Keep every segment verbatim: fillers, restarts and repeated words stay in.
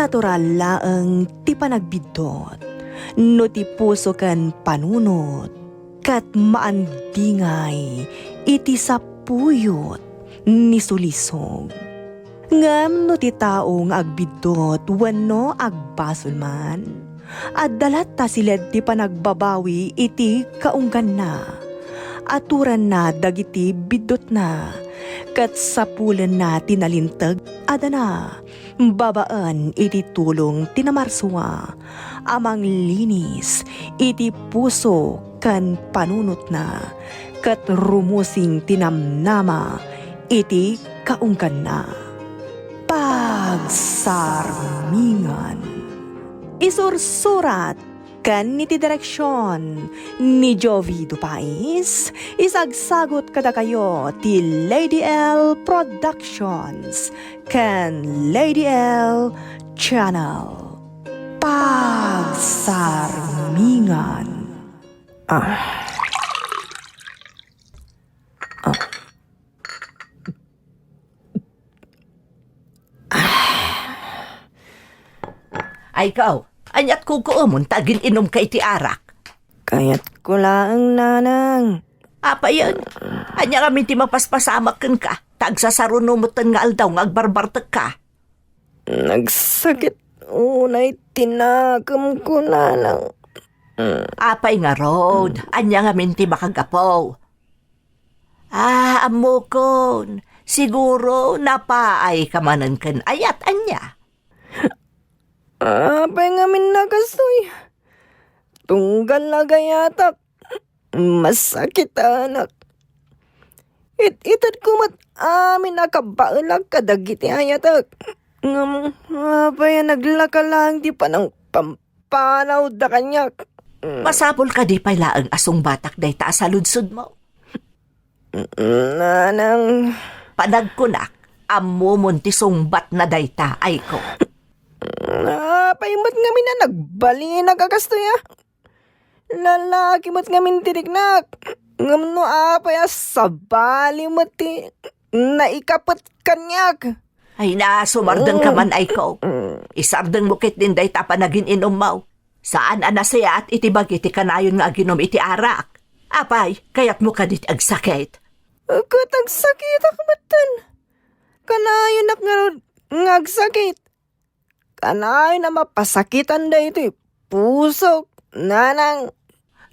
natural laeng ti panagbiddut. No ti puso ken panunot, ket maandingay iti sapuyot ni sulisog. Ngem no ti tao nga agbiddut wenno agbasol man, adda latta siled ti panagbabawi iti kaungganna. Aturanna dagiti biddutna, ket sapulenna ti nalinteg a dana babaen iti tulong ti namarsua a manglinis iti puso ken panunotna, ket rumusing ti namnama iti kaungganna. Pagsarmingan. Isursurat ken iti direksion ni Jovi Dupais, isagsagut kadakayo ti Lady L Productions ken Lady L Channel. Pagsarmingan. Ah. Ah. Ay, ikaw, ania't kukuemon ta agin-inumka iti arak? Kayatko laeng, nanang. Apayen? Ania ngamin ti mapaspasamak kenka, ta agsasaruno metten nga aldaw nga agbarbartekka? Nagsakit unay ti nakemko, nanang. Mm. Apay ngarud, ania ngamin ti makagapu? Ah, ammokon. Siguro napaayka manen ken ayat, ania? Apay ngamin a kastoy? Tunggal agayatak, masakitanak. It-itedko met amin a kabaelak kadagiti ayatek. Ngem apay a naglaka laeng ti panangpampanawda kaniak? Masapul kadi pay laeng a sungbatak dayta a saludsodmo? Nanang. Panagkunak, ammomon ti sungbatna dayta, Aiko. Apay met ngamin a nagbalinak a kastoy a? Lalaki met ngamin ti riknak. Ngem no apay a sabali met ti naikapet kaniak? Ay na, sumardengka man, Aiko. Isardengmo ketdin dayta a panagin-inummo. Saan a nasayaat iti bagi ti kanayon nga aginum iti arak. Apay, kayatmo kadi ti agsakit? Ket agsakitak metten. Kanayonak ngarud nga agsakit. Kanayon a mapasakitan daytoy pusok, nanang.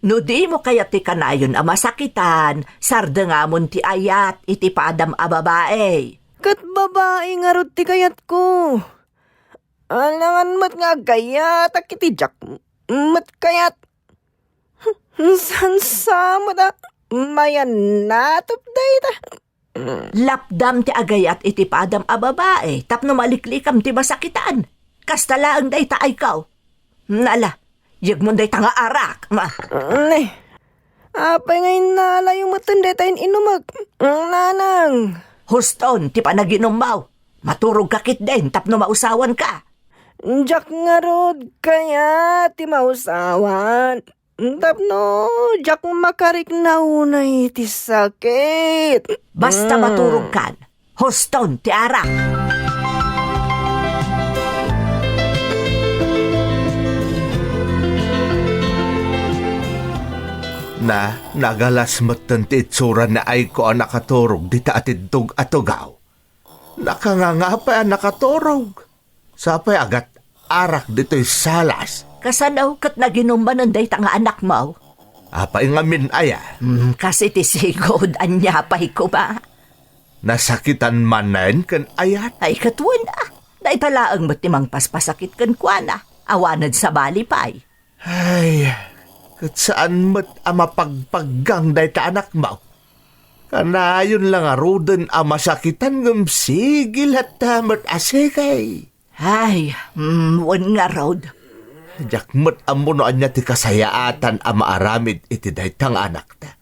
No dimo kayat ti kanayon a masakitan, sardengamon ti ayat iti padam a babai. Ket babai ngarud ti kayatko. Alangan met nga agayatak iti diak met kayat. Saan sa met a mayannatep dayta? Lapdam ti agayat iti padam a babai tapno maliklikam ti masakitan. Kasta laeng dayta, Aiko. Nala, yegmon dayta nga arak. Ma- Ne, apay nga innalayo metten dayta in-inumek, nanang? Huston ti panaginummo. Maturogka ketdin tapno mausawanka. Diak ngarud kayat ti mausawan. Tapno diak makarikna unay iti sakit. Basta maturogkan, huston ti arak. Na, nagalas metten ti itsura ni Aiko a nakaturog dita a tiddog a tugaw. Nakanganga pay a nakaturog. Sapay agat-arak ditoy salas. Kasano ket naginum manen dayta nga anakmo? Apay ngamin aya? Hmm, kas iti sigud, ania pay koma? Nasakitan manen ken ayat? Ay, ket wen a. Dayta laeng met ti mangpaspasakit kenkuana. Awanen sabali pay. Ay, ket saan met a mapagpaggang dayta anakmo. Kanayon la ngaruden a masakitan ngem sige latta met a sige. Ay, mm, wen ngarud. Diak met ammo no ania ti kasayaatan a maaramid iti dayta nga anakta.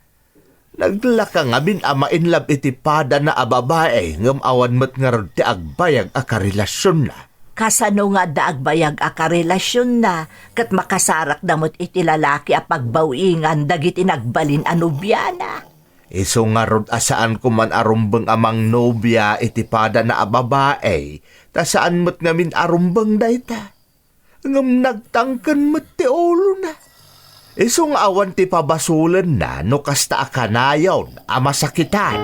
Naglaka ngamin a mainlab iti padana a babai ngem awan met ngarud ti agbayag a karelasionna. Kasano nga adda agbayag a karelasionna ket makasarakda met iti lalaki a pagbawiingan dagiti nagbalin a nobiana? Isu ngarud a saanko man a rumbeng a mangnobia iti padana a babai, ta saan met ngamin a rumbeng dayta. Ngem nagtangken met ti ulona. Isu nga awan ti pabasolenna no kasta a kanayon a masakitan.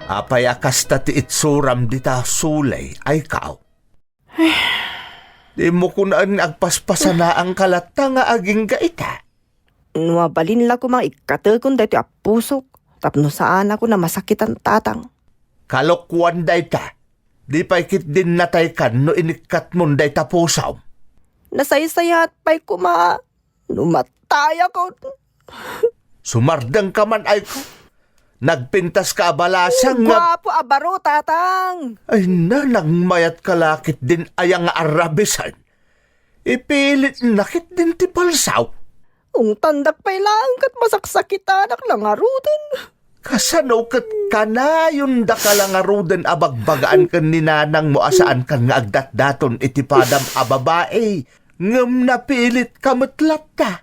Apay a kasta ti itsuram dita sulay, Aikaw? Dimo kunaen nga agpaspasanaangka latta nga agingga ita. No mabalin la koma nga ikkatekon daytoy a pusok tapno saanakon a masakitan, Tatang. Kalokuan dayta. Di pay ketdin nataykan no inikkatmon dayta pusom. Nasaysayaat pay koma no matayakon. Sumardengka man, Aikaw. Nagpintaska a balasang nga Guapo a baro, Tatang! Ay na, nagmayatka la ketdin aya nga arrabisan. Ipilitna ketdin ti palsaw. Ungtandak pay laeng ket masaksakitanak la ngaruden. Kasano ket kanayondaka la ngaruden a bagbagaan ken ni nanangmo a saankan nga agdatdaton iti padam a babai, ngem napilitka met latta?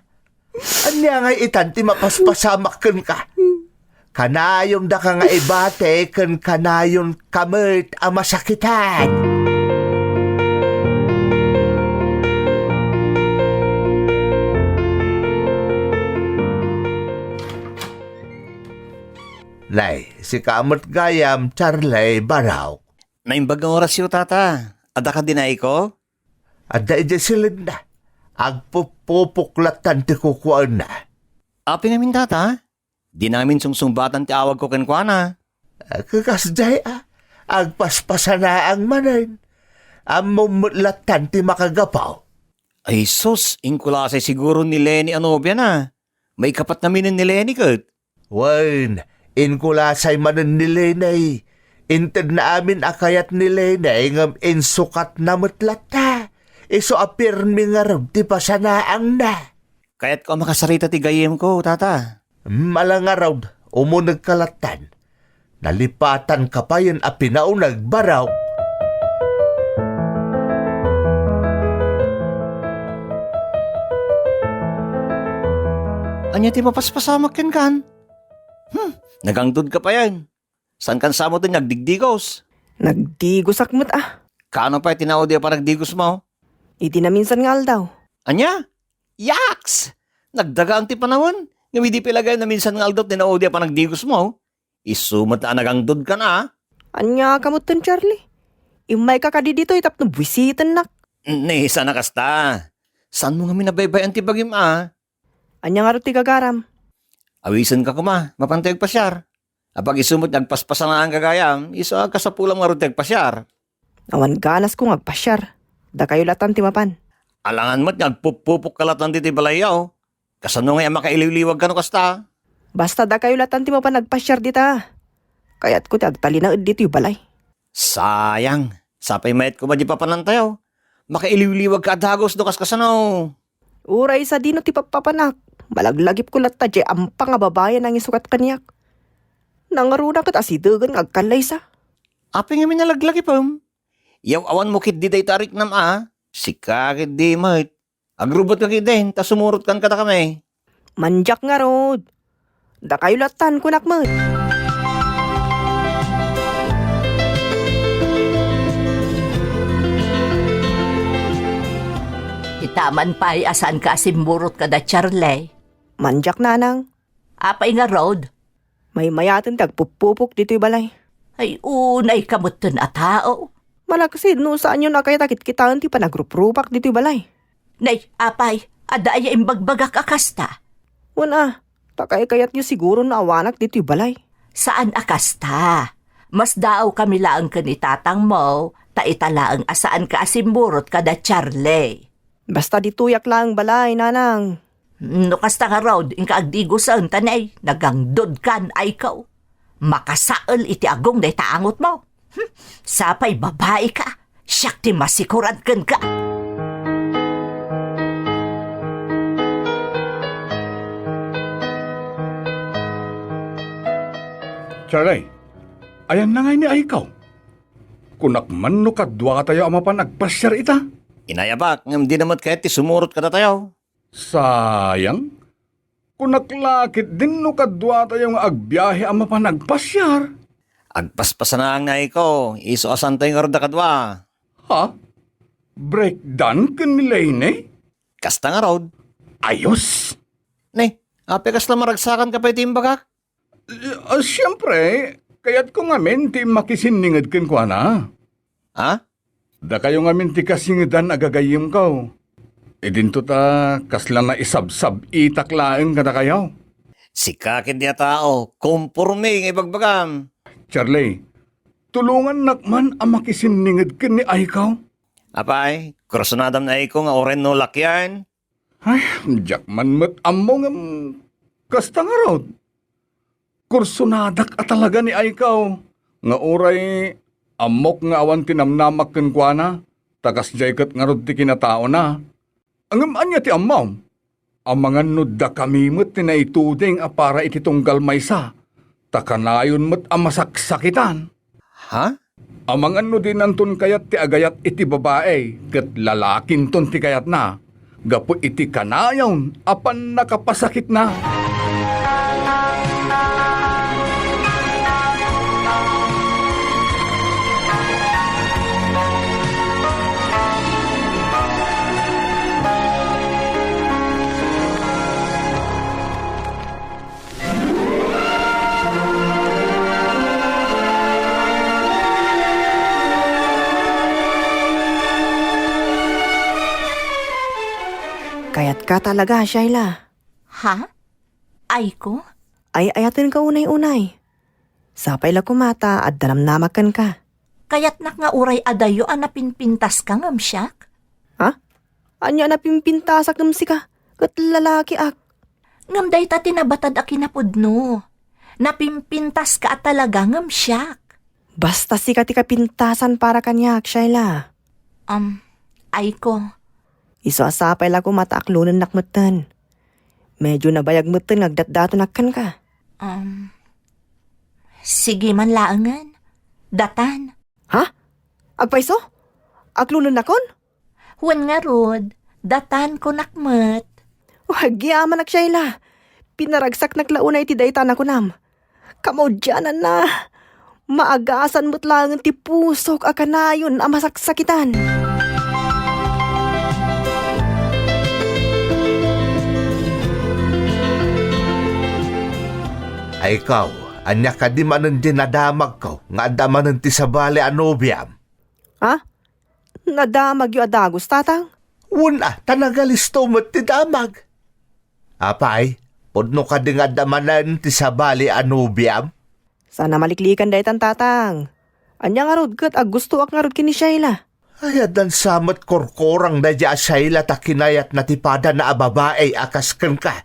Ania ngay itan ti mapaspasamak kenka? Kanayondaka nga ibati ken kanayonka met a masakitan. Nay, sika met gayam, Charlie, Barok. Naimbag nga orasyo, Tata. Adda kadi Aikaw? Adda idiay silidna. Agpupupok lattan ti kukuaenna. Apay ngamin, Tata? Dina ngamin sungsungbatan ti awagko kenkuana. Ah, kasdiay, a. Agpaspasanaang manen. Ammom met lattan ti makagapu. Ay sus, inkulasay siguro ni Lenny a nobiana. Maikapat ngaminen ni Lenny ket. Wen, inkulasay manen ni Lenny. Intedna amin a kayat ni Lenny ngem insukatna met latta. Isu a pirmi ngarud ti pasanaangna. Kayatko a makasarita ti gayyemko, Tata. Mala ngarud, umunegka lattan. Nalipatanka payen a pinauneg, Barok. Ania ti mapaspasamak kenkan? Hmm, nagangdodka payen. Saankan sa met nga agdigdigos? Nagdigosak met, a. Kaano pay ti naudi a panagdigosmo? Idi naminsan nga aldaw. Ania? Yaks! Nagdagaan ti panawen, ngem idi pay la gayam naminsan nga aldaw ti naudi a panagdigosmo? Isu met a nagangdodkan, a. Ania ka metten, Charlie? Immayka kadi ditoy tapno buisitennak? Ni, saan a kasta. Saanmo ngamin a baybay-an ti bagim, a? Ania ngarud ti gagaram? Awisenka koma, mapan tayo agpasiar. Apag isu met nga agpaspasanaang gagayam, isu a kasapulam ngarud ti agpasiar. Awan ganasko nga agpasiar. Dakayo latan ti mapan. Alangan met nga agpupupokka latan ditoy balayyo. Kasano ngay a makailiwliwagka no kasta? Basta dakayo latan ti mapan agpasiar dita. Kayatko ti agtalinaed ditoy balay. Sayang. Sapay mayat koma di papanantayo. Makailiwliwagka a dagus no kaskasano. Uray sadino ti pappapanak, malaglagipko latta diay ampang a babai a nangisukat kaniak. Nangruna ket asidegen nga agkallaysa. Apay ngamin a laglagipem? Yaw-awanmo ketdi dayta a riknam a. Sika ketdi met. Agrubotka ketdin ta sumurotkan kadakami. Mandiak ngarud. Dakayo lattan, kunak met. Ita man pay a saanka a simmurot kada Charlie. Mandiak, nanang. Apay ngarud? Maymayaten ti agpupupok ditoy balay. Ay, unay ka metten a tao. Malaksid no saanyon a kayat a kitkitaen ti panagruprupak ditoy balay. Nay, apay, adda aya imbagbagak a kasta? Wen a, ta kaykayatyo siguro no awanak ditoy balay. Saan a kasta. Masdaawkami laeng ken ni tatangmo, ta ita laeng a saanka a simmurot kada Charlie. Basta ditoyak laeng balay, nanang. No kasta ngarud, inka agdigosen ta nay, nagangdodkan, Aikaw. Makasael iti agong dayta angotmo. Hmm, sapay babai ka, siak ti masikoran kenka. Charlie, ayanna ngay ni Aikaw? Kunak man no kaduatayo a mapan agpasiar ita? Inayabak ngem dina met kayat ti sumurot kadatayo. Sayang. Kunak la ketdin no kaduatayo nga agbiahe a mapan agpasiar. Agpaspasanaang ni Aiko, isu a saantayo ngarud a kadua. Ha? Breakdan ken ni Lene? Kasta ngarud. Ayos! Ne, apay kasla maragsakanka pay ti imbagak? Ah, siempre, kayatko ngamin ti makisinninged kenkuana. Ha? Dakayo ngamin ti kasingedan a gagayyemko. Idinto ta kasla naisabsab-itak laeng kadakayo. Sika ketdi a tao, komporme nga ibagbagam. Charlie, tulongannak man a makisinninged ken ni Aiko. Apay, kursunadam ni Aiko nga uray no lakian. Ay, diak man met ammo ngem kasta ngarud. Kursunadak a talaga ni Aiko, nga uray ammok nga awan ti namnamak kenkuana, ta kasdiay ket ngarud ti kinataona. Ngem ania ti ammom? Amangan no dakami met ti naituding a para iti tunggal maysa, ta kanayon met a masaksakitan. Ha? Amangan no dinanton kayat ti agayat iti babai ket lalakinton ti kayatna gapu iti kanayon a pannakapasakitna. Kayatka talaga, Shaila. Ha? Aiko? Ay-ayatenka unay-unay. Sapay la koma ta adda namnamak kenka. Kayatnak nga uray adayo a napinpintaska ngem siak? Ha? Ania a napinpintasak ngem sika? Ket lalakiak. Ngem dayta ti nabatad a kinapudno. Napinpintaska a talaga ngem siak. Basta sika ti kapintasan para kaniak, Shaila. Um, Aiko. Isu a sapay la koma ta aklonennak metten. Medyo nabayag metten nga agdatdatonak kenka. Um, sige man laengen. Datan. Ha? Agpayso? Aklonennakon? Wen ngarud, datan kunak met. Agyamanak, Shaila. Pinaragsaknak la unay ti dayta a kunam. Kamaudiananna. Maagasan met laengen ti pusok a kanayon a masaksakitan. Aiko, ania kadi manen ti nadamagko nga adda manen ti sabali a nobiam? Ha? Nadamagyo a dagus, tatang? Wen a, ta nagalisto met ti damag. Apay, pudno kadi nga adda manen ti sabali a nobiam? Saan a maliklikan daytan, tatang. Ania ngarud ket aggustoak ngarud ken ni Shaila. Ay, addan sa met kurkurang daydiay a Shaila ta kinayatna ti padana a babai a kas kenka.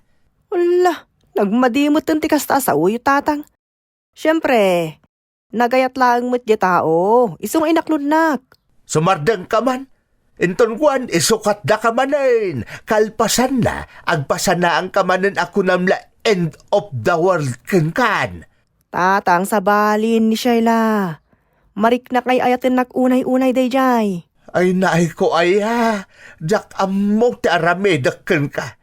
Ala, nagmadi metten ti kasta a saoyo, tatang. Siempre, nagayat laeng met diay tao, isu nga inaklonnak. Sumardengka man. Inton kuan, isukatdaka manen. Kalpasanna, agpasanaangka manen a kunam la end of the world kenkan. Tatang, sabalin ni Shaila. Mariknak nga ay-ayatennak unay-unay daydiay. Ay, Aiko aya, diak ammo ti aramidek kenka.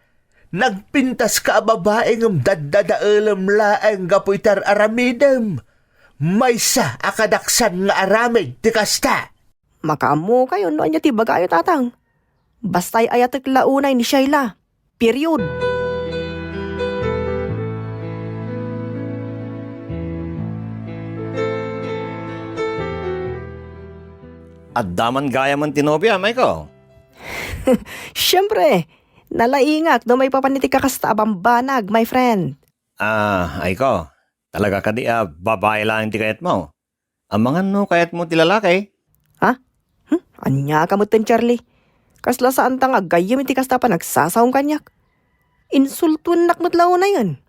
Nagpintaska a babai ngem daddadaelem laeng gapu iti ar-aramidem. Maysa a kadaksan nga aramid ti kasta. Makaammokayon no ania ti ibagayo, tatang. Basta ay-ayatek la unay ni Shaila. Period. Adda man gayam ti nobiam, Aiko? Siempre, nalaingak no maipapan iti kakasta a bambanag, my friend. Ah, Aiko, talaga kadi a babai laeng ti kayatmo? Amangan no kayatmo ti lalaki? Ha? Hmm? Ania ka metten, Charlie? Kasla saanta nga aggayyem iti kasta a panagsasaom kaniak? Insultuennak met la unayen.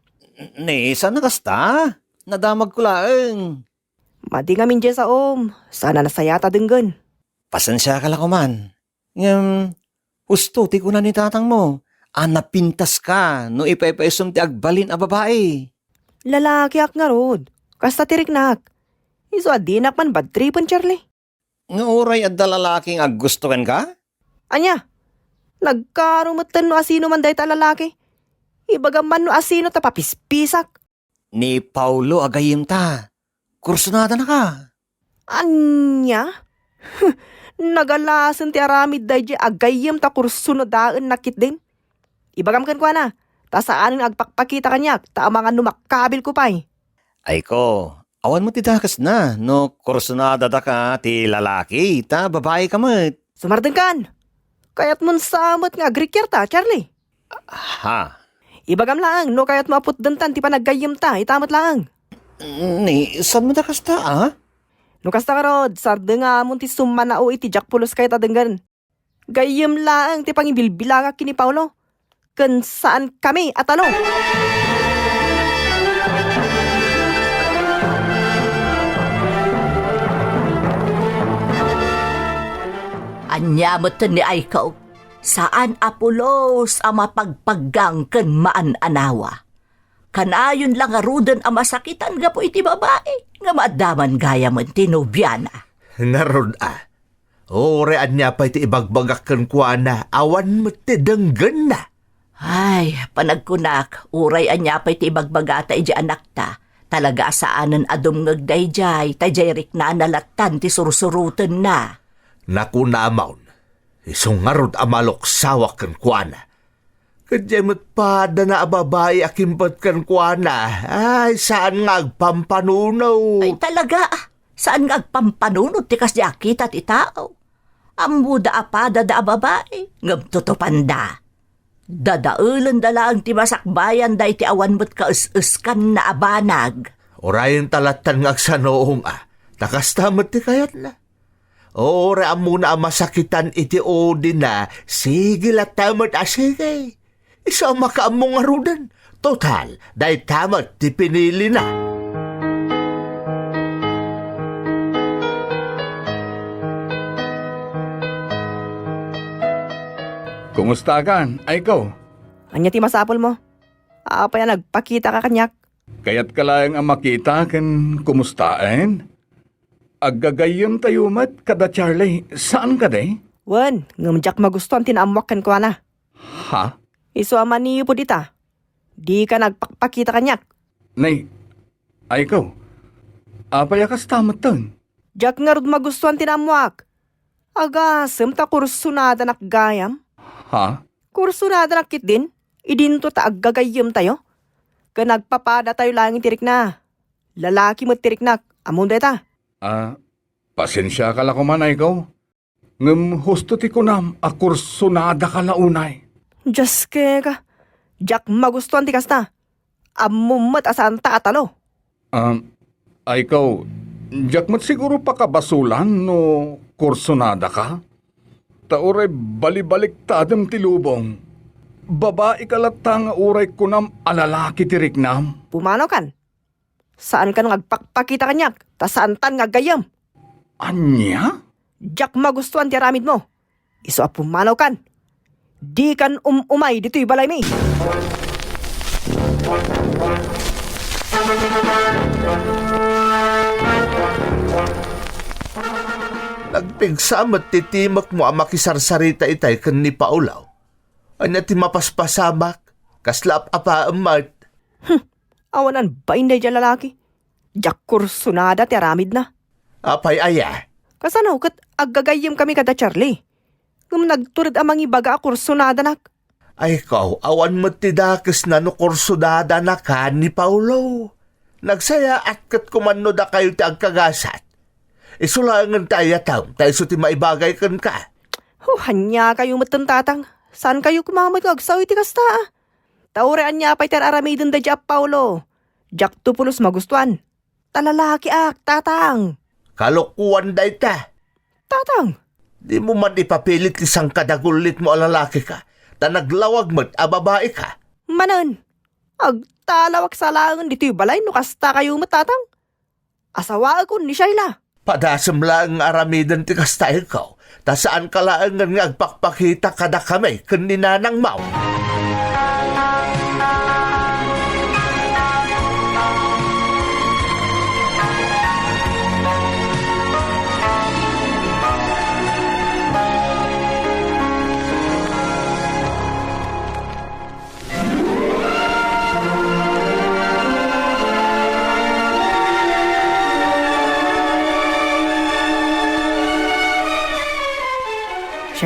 Ni, saan a kasta? Nadamagko laeng. Madi ngamin diay saom. Saan a nasayaat a denggen. Pasensiaka la koman. Ngem, husto ti kuna ni tatangmo, a napintaska no ipaypaysom ti agbalin a babai. Lalakiak ngarud. Kasta ti riknak. Isu a dinak man badtripen, Charlie. Nga uray adda lalaki nga aggusto kenka? Ania? Nagkaro metten no asino man dayta a lalaki? Ibagam man no asino ta papispisak. Ni Paolo a gayyemta. Kursunadana ka. Ania? Nagalasen ti aramid daydiay a gayyem ta kursunadaennak ketdin. Ibagam kenkuana, ta saanen nga agpakpakita kaniak, ta amangan no makabilko pay. Ay ko, awan met ti dakesna no kursunadadaka ti lalaki, ta babaika met. Sumardengkan! Kayatmon sa met nga agrikiarta, Charlie? Ha? Ibagam laeng no kayatmo a putdentan ti panaggayyemta, ita met laeng. Ni, saan met a kasta, a? No kasta ngarud, sardengamon ti summanao iti diak pulos kayat a denggen. Gayyem laeng ti pangibilbilangak ken ni Paolo, ken saankami a talo. Ania metten ni Aiko? Saan a pulos a mapagpaggang ken maan-anawa. Kanayon la ngaruden a masakitan gapu iti babai, ngem adda man gayamen ti nobiana. Ngarud a, uray ania pay ti ibagbagak kenkuana, awan met ti denggenna. Ay, panagkunak, uray ania pay ti ibagbagata iti anakta, talaga a saanen a dumngeg daydiay, ta diay riknana lattan ti sursurotenna. Nakunamon, isu ngarud a maluksawak kenkuana. Ket diay met padana a babai a kimpet kenkuana, ay, saan nga agpampanuno. Ay, talaga, a, saan nga agpampanuno ti kasdi a kita ti tao. Ammoda a padada a babai, ngem tutupanda. Dadaelenda laeng ti masakbayanda iti awan met kaes-eskanna a banag. Urayen ta lattan nga agsanuong a, ta kasta met ti kayatna. Uray ammona a masakitan iti udina, sige latta met a sige. Isu a makaammo ngaruden. Total, dayta met ti pinilina. Kumustakan, Aiko? Ania ti masapulmo? Apay a nagpakitaka kaniak? Kayatka laeng a makita ken kumustaen? Aggagayyemtayo met kada Charlie, saan kadi? Wen, ngem diak magustuan ti naammoak kenkuana. Ha? Isu a manipud ita, dika nagpakpakita kaniak. Nay, Aiko, apay a kasta metten? Diak ngarud magustuan ti naammoak. Agasem ta kursunadanak gayam. Ha? Kursunadanak ketdin, idinto ta aggagayyemtayo. Ken agpapadatayo laeng iti rikna. Lalaki met ti riknak, ammom dayta. Ah, pasensiaka la koman, Aiko. Ngem husto ti kunam a kursunadaka la unay. Dios keka, diak magustuan ti kasta. Ammom met a saanta a talo. Ah, Aiko, diak met siguro pakabasolan no kursunadaka. Ta uray balibaliktadem ti lubong. Babaika latta nga uray kunam a lalaki ti riknam. Pumanaw kan. Saankan nga agpakpakita kaniak, ta saantan nga aggayyem. Ania? Diak magustuan ti aramidmo. Isu a pumanaw kan. Dikan um-umay ditoy balaymi. Nagpigsa met ti timekmo a makisarsarita itay ken ni Paolo. Ania ti mapaspasamak? Kasla ap-apaem met. Hmm, awanan bain daydiay a lalaki. Diak kursunada ti aramidna. Apay aya? Kasano ket aggagayyemkami kada Charlie? Ngem nagtured a mangibaga a kursunadanak. Ay, kaw, awan met ti dakesna no kursunadanaka ni Paolo. Nagsayaat ket kuman no dakayo ti agkagasat. Isu laengen ti ayatem, ta isu ti maibagay kenka. Oh, ania kayo metten, Tatang? Saan kayo koma met nga agsaw iti kasta, a? Ta uray ania pay ti ar-aramiden daydiay a Paolo. Diak to pulos magustuan. Ta lalakiak, Tatang. Kalokoan dayta. Tatang! Dimo man ipapilit ti sangkadagullitmo a lalakika, ta naglawag met a babaika. Manen, agtalawak sa laengen ditoy balay no kasta kayo met, Tatang. Asawaekon ni Sheila. Padasem laeng nga aramiden ti kasta, ikaw, ta saanka laengen nga agpakpakita kadakami ken ni nanangmo.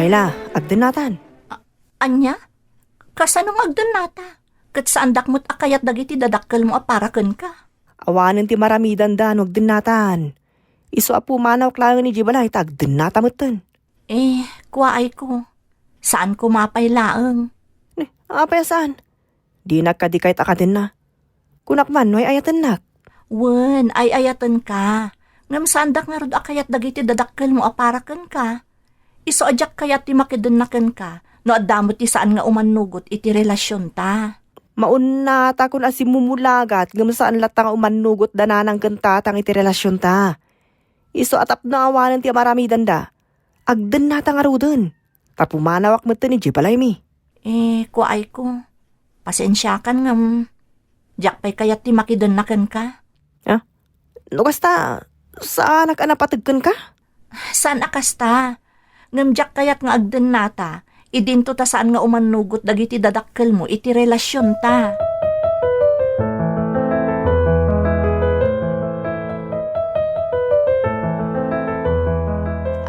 Ela, agdennatan. A-, ania? Kasano nga agdennata? Ket saandak met a kayat dagiti dadakkelmo a para kenka. Awanen ti maramidanda no agdennatan. Isu a pumanawak laeng idiay balay ta agdennata metten. Eh, kuaayko. Saan koma pay laeng. Ne, apay a saan? Dinak kadi kayat a kadenna. Kunak man no ay-ayatennak. Wen, ay-ayatenka. Ngem saandak ngarud a kayat dagiti dadakkelmo a para kenka. Isu a diak kayat ti makidenna kenka, no adda met ti saan nga umannugot iti relasionta. Maunnatakon a simmumulagat ngem saan latta nga umannugot da nanang ken tatang iti relasionta. Isu a tapno awanen ti maramidanda, agdennata ngaruden. Ta pumanawak metten idiay balaymi. Eh, kuaayko, pasensiakan ngem diak pay kayat ti makidenna kenka. Ah? No kasta, saanak a napateg kenka? Saan a kasta. Ngem diak kayat nga agdennata, idinto ta saan nga umannugot dagiti dadakkelmo iti relasionta.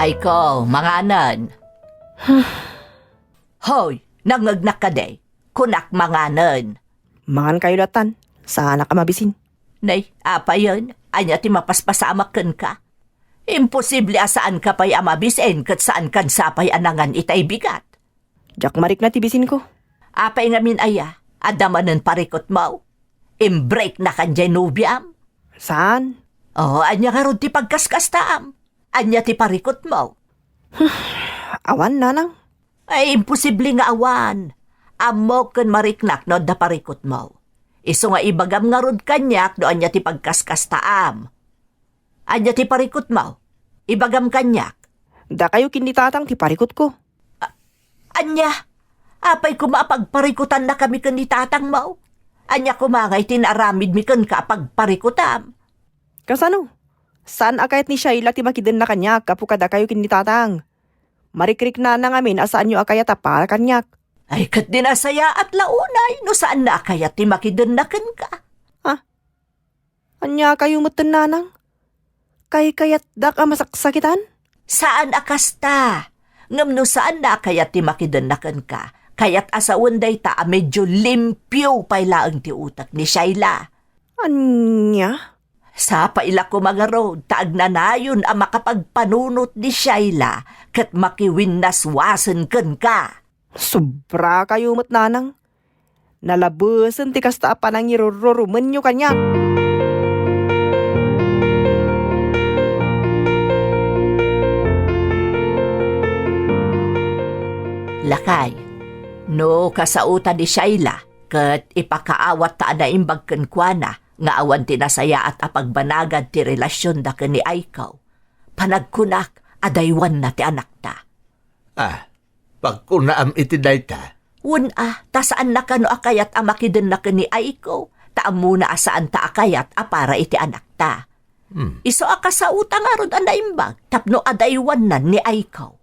Ayko, manganen. Hoy, nangngegnak kadi? Kunak manganen. Mangankayo latan, saanak a mabisin. Nay, apayen, ania ti mapaspasamak kenka? Imposible a saanka pay a mabisin ket saankan sapay a nangan itay bigat. Diak marikna ti bisinko. Apay ngamin aya? Adda manen parikutmo? Imbreaknakan diay nobiam? Saan? Oh, ania ngarud ti pagkaskastaam? Ania ti parikutmo? Awan, nanang. Ay, imposible nga awan. Ammok ken mariknak no adda parikutmo. Isu nga ibagam ngarud kaniak no ania ti pagkaskastaam. Ania ti parikutmo? Ibagam kaniak. Dakayo ken ni tatang ti parikutko. A-, ania? Apay koma a pagparikutannakami ken ni tatangmo? Ania koma ngay ti naaramidmi kenka a pagparikutam? Kasano? Saan a kayat ni Shaila ti makidenna kaniak gapu kadakayo ken ni tatang. Marikriknana ngamin a saanyo a kayat a para kaniak. Ay, ket di nasayaat la unay no saanna a kayat ti makidenna kenka. Ha? Ania kayo metten, nanang? Kaykayatdak a masaksakitan? Saan a kasta. Ngem no saanna a kayat ti makidenna kenka, kayat a sawen dayta a medio limpio pay laeng ti utek ni Shaila. Ania? Sapay la koma ngarud ta agnanayon a makapagpanunot ni Shaila ket makiwinnaswasen kenka. Sobra kayo met, nanang. Nalabesen ti kasta a panangirururumenyo kaniak. Lakay, no kasaotan ni Shaila, ket ipakaawatta a naimbag kenkuana nga awan ti nasayaat a pagbanagad ti relasionda ken ni Aiko, panagkunak a daywanna ti anakta. Ah, pagkunaam iti dayta? Wen a, ta saan na kano a kayat a makidenna ken ni Aiko, ta ammona a saanta a kayat a para iti anakta. Hmm. Isu a kasaota ngarud a naimbag tapno adaywannan ni Aiko.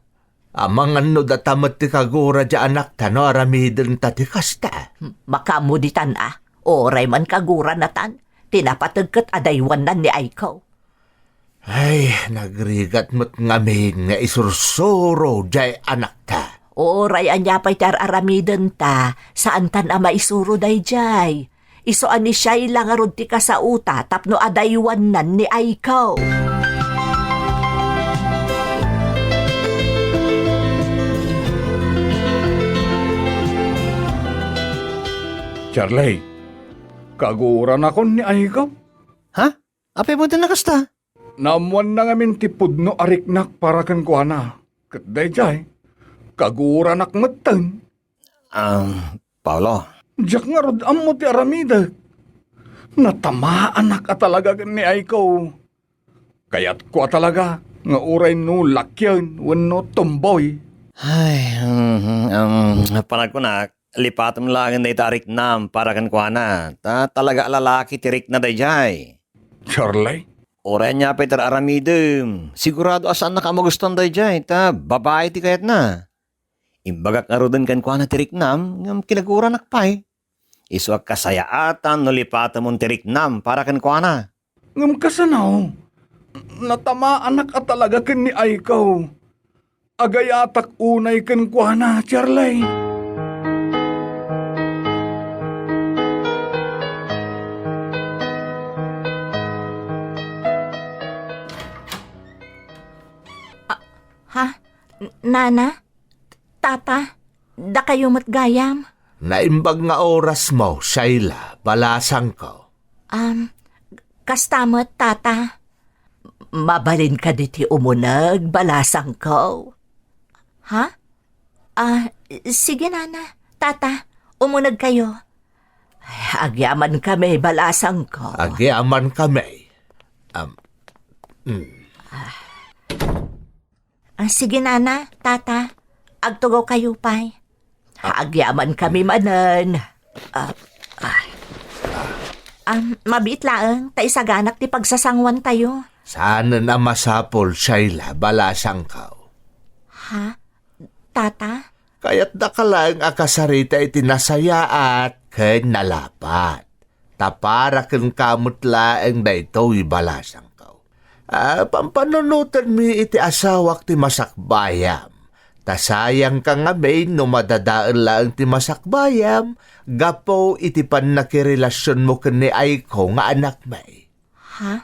Amangan no data met ti kagura ti anakta no aramidenta ti kasta. Hmm, makaammo ditan a, uray man kagurana tan, ti napateg ket adaywannan ni Aiko. Ay, nagrigat met ngamin nga isursuro jay anakta. Uray ania pay ti ar-aramidenta, saantan a maisuro dayjay. Isu a ni Shaila ngarud ti kasaota tapno adaywannan ni Aiko. Charley, kaguranakon ni Aiko. Ha? Apay met a kasta? Naammoanna ngamin ti pudno a riknak para kenkuana. Ket dayjay, kaguranak metten. Ah, Paolo. Diak ngarud ammo ti aramidek. Natamaanak a talaga ken ni Aiko. Kayatko a talaga nga uray no lakyen wenno tomboy. Ay, um, um, panagkunak, lipatem laengen dayta a riknam para kenkuana. Ta talaga a lalaki ti rikna dayjay. Charley? Uray ania pay ti ar-aramidem, sigurado a saannaka a magustuan dayjay, ta babai ti kayatna. Imbagak ngaruden kenkuana ti riknam, ngem kinaguranak pay. Isu a kasayaatan no lipatemon ti riknam para kenkuana. Ngem kasano? Natamaanak a talaga ken ni Aiko. Agayatak unay kenkuana, Charley. Ah, ha? N-, Nana? Tata? Dakayo met gayam? Naimbag nga orasmo, Sheila, balasangko. Um, kasta met, Tata. Mabalin kadi ti umuneg, balasangko? Ha? Ah, sige, Nana. Tata, umuneg kayo. Ay, agyamankami, balasangko. Agyamankami. Um, mm. Ah, sige, Nana, Tata. Agtugaw kayo pay. Agyamankami manen. Ah, ah. Am, mabiit laeng, ta isaganak ti pagsasanguantayo. Saanen a masapul, Sheila, balasangko. Ha? Tata? Kayatdaka laeng a kasarita iti nasayaat ken nalapat. Ta para kenka met laeng daytoy, balasangko. Ah, pampanunotenmi iti asawak ti masakbayam. Ta sayangka ngamin no madadael laeng ti masakbayam gapu iti pannakirelasionmo ken ni Aiko nga anakmi. Ha?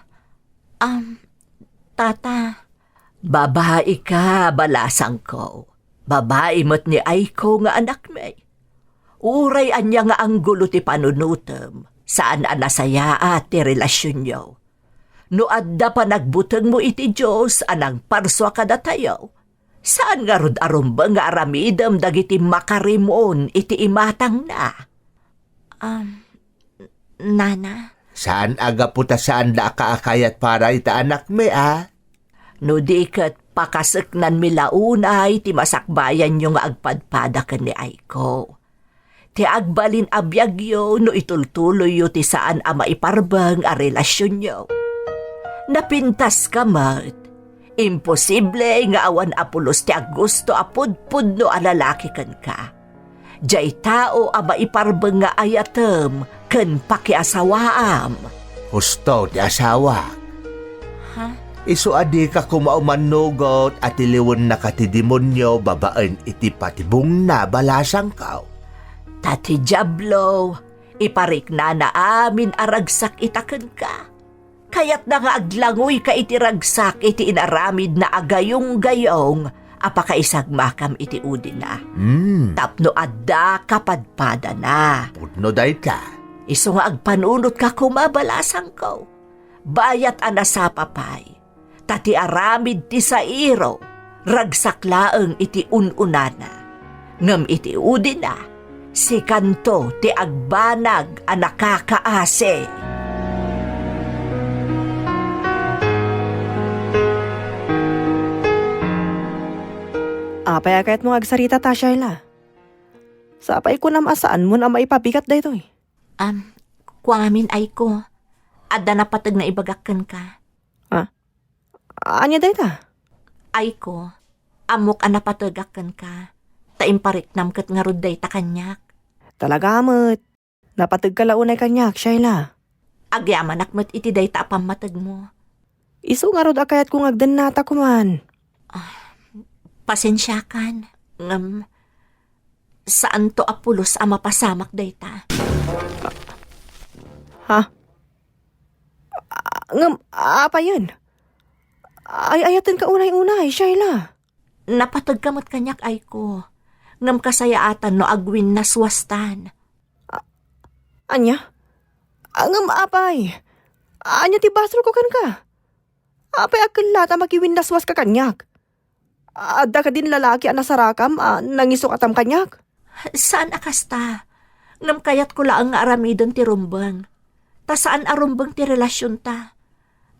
Um, Tata. Babaika, balasangko. Babai met ni Aiko nga anakmi. Uray ania nga anggulo ti panunotem, saan a nasayaat ti relasionyo. No adda panagbutengmo iti Dios a nangparsua kadatayo, saan ngarud a rumbeng nga aramidem dagiti makarimon iti imatangna. Um, Nana? Saan a gapu ta saanda a kaakayat para ita anakmi, a? No di ket pakaseknanmi la unay ti masakbayanyo nga agpadpada ken ni Aiko. Ti agbalin a biagyo no itultuloyyo ti saan a maiparbeng a relasionyo. Napintaska met. Imposible nga awan a pulos ti agusto a pudpudno a lalaki kenka. Diay tao a maiparbeng nga ayatem ken pakiasawaam. Husto ti asawak. Ha? Isu a dika koma umannugot a tiliwennaka ti demonio babaen iti patibongna, balasangko. Ta ti Diablo, ipariknana amin a ragsak ita kenka. Kayatna nga aglangoyka iti ragsak iti inaramidna a gayunggayung a pakaisagmakam iti udina. Mm. Tapno adda kapadpadana. Pudno dayta. Isu nga agpanunotka koma, balasangko. Bayat a nasapa pay. Ta ti aramid ti sairo, ragsak laeng iti un-unana. Ngem iti udina, sikanto ti agbanag a nakakaasi. Apay a kayatmo nga agsarita ta, Sheila? Sapay kunam a saanmon a maipabigat daytoy. Am, kuangamin, Aiko, adda napateg nga ibagak kenka. Ha? Ania dayta? Aiko, ammok a napategak kenka, ta impariknam ket ngarud dayta kaniak. Talaga met. Napategka la unay kaniak, Sheila. Agyamanak met iti dayta a pammategmo. Isu ngarud a kayatko nga agdennata koman. Ah, pasensiakan, ngem saanto a pulos a mapasamak dayta. Ha? Ah, ngem, apayen? Ay-ayatenka unay-unay, Sheila. Napategka met kaniak, Aiko. Ngem kasayaatan no agwinnaswastan. A-, ania? Ah, ngem apay? Ania ti basolko kenka? Apay a kellat a makiwinnaswaska kaniak? Adda kadin lalaki a nasarakam a nangisukatam kaniak? Saan a kasta. Ngem kayatko laeng nga aramiden ti rumbeng. Ta saan a rumbeng ti relasionta.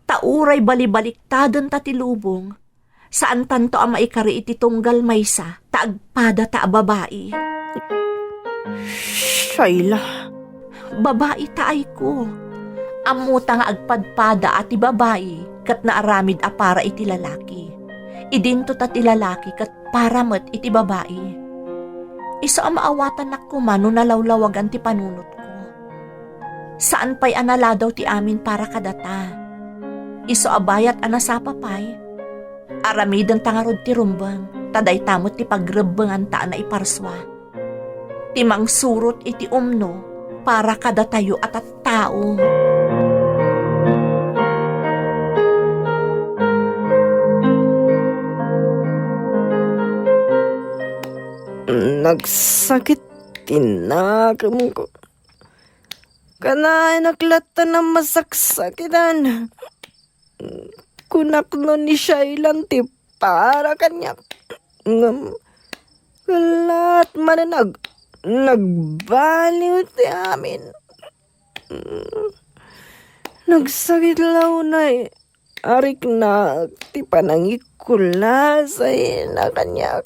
Ta uray balibaliktadenta ti lubong, saantanto a maikari iti tunggal maysa ta agpadata a babai. Sheila. Babai ta, Aiko. Ammota nga agpadpada a ti babai ket naaramid a para iti lalaki. Idinto ta ti lalaki ket para met iti babai. Isu a maawatannak koma no nalawlawagan ti panunotko. Saan pay a naladaw ti amin para kadata. Isu a bayat a nasapa pay, Aramidenta ngarud ti rumbeng, ta dayta met ti pagrebbenganta a naiparsua. Ti mangsurot iti umno para kadatayo a tattao. Nagsakit ti nakemko. Kanayanak latta a masaksakitan. Kunak no ni Shailan ti para kaniak. Ngem, ket manen ag-, nagbaliw ti amin. Nagsakit la unay, ariknak ti panangikulasayna kaniak.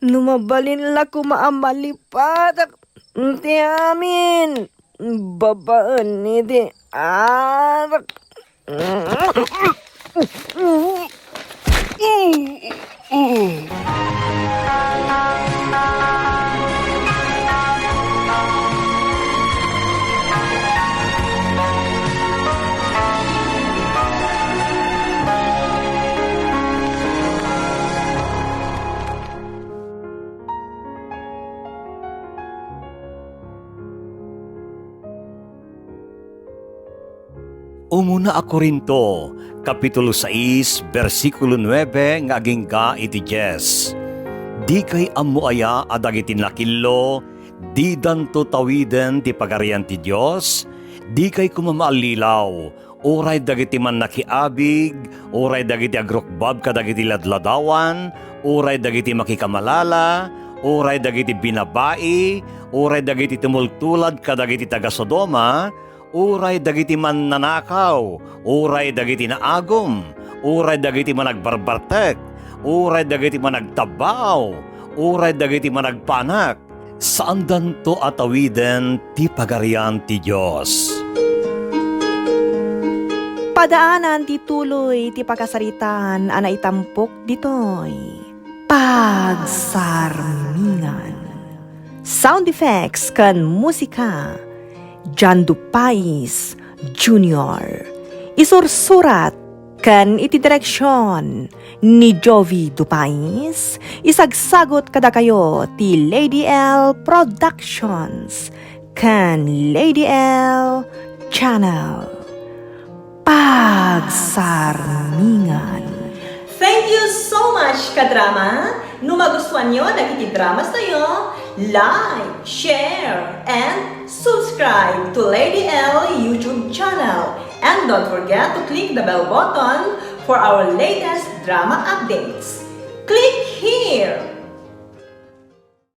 No mabalin la koma a malipatak ti amin babaen iti arak. Umuna a Corinto, Kapitulo sais, bersikulo nuebe nga agingga iti dies. Dikay ammo aya a dagiti nakillo, didanto tawiden ti Pagarian ti Dios? Dikay koma maallilaw, uray dagiti mannakiabig, uray dagiti agrukbab kadagiti ladladawan, uray dagiti makikamalala, uray dagiti binabai, uray dagiti tumultulad kadagiti taga-Sodoma, uray dagiti mannanakaw, uray dagiti naagum, uray dagiti managbarbartek, uray dagiti managtabbaaw, uray dagiti managpanak, saandanto a tawiden ti Pagarian ti Dios. Padaanan ti tuloy ti pakasaritaan a naitampok ditoy. Pagsarmingan. Sound effects ken musika, John Dupais Junior. Isursurat ken iti direksion ni Jovi Dupais, isagsagut kadakayo ti Lady L Productions ken Lady L Channel. Pagsarmingan. Thank you so much, kadrama! No magustuanyo dagiti dramas tayo, like, share, and subscribe to Lady L YouTube channel. And don't forget to click the bell button for our latest drama updates. Click here!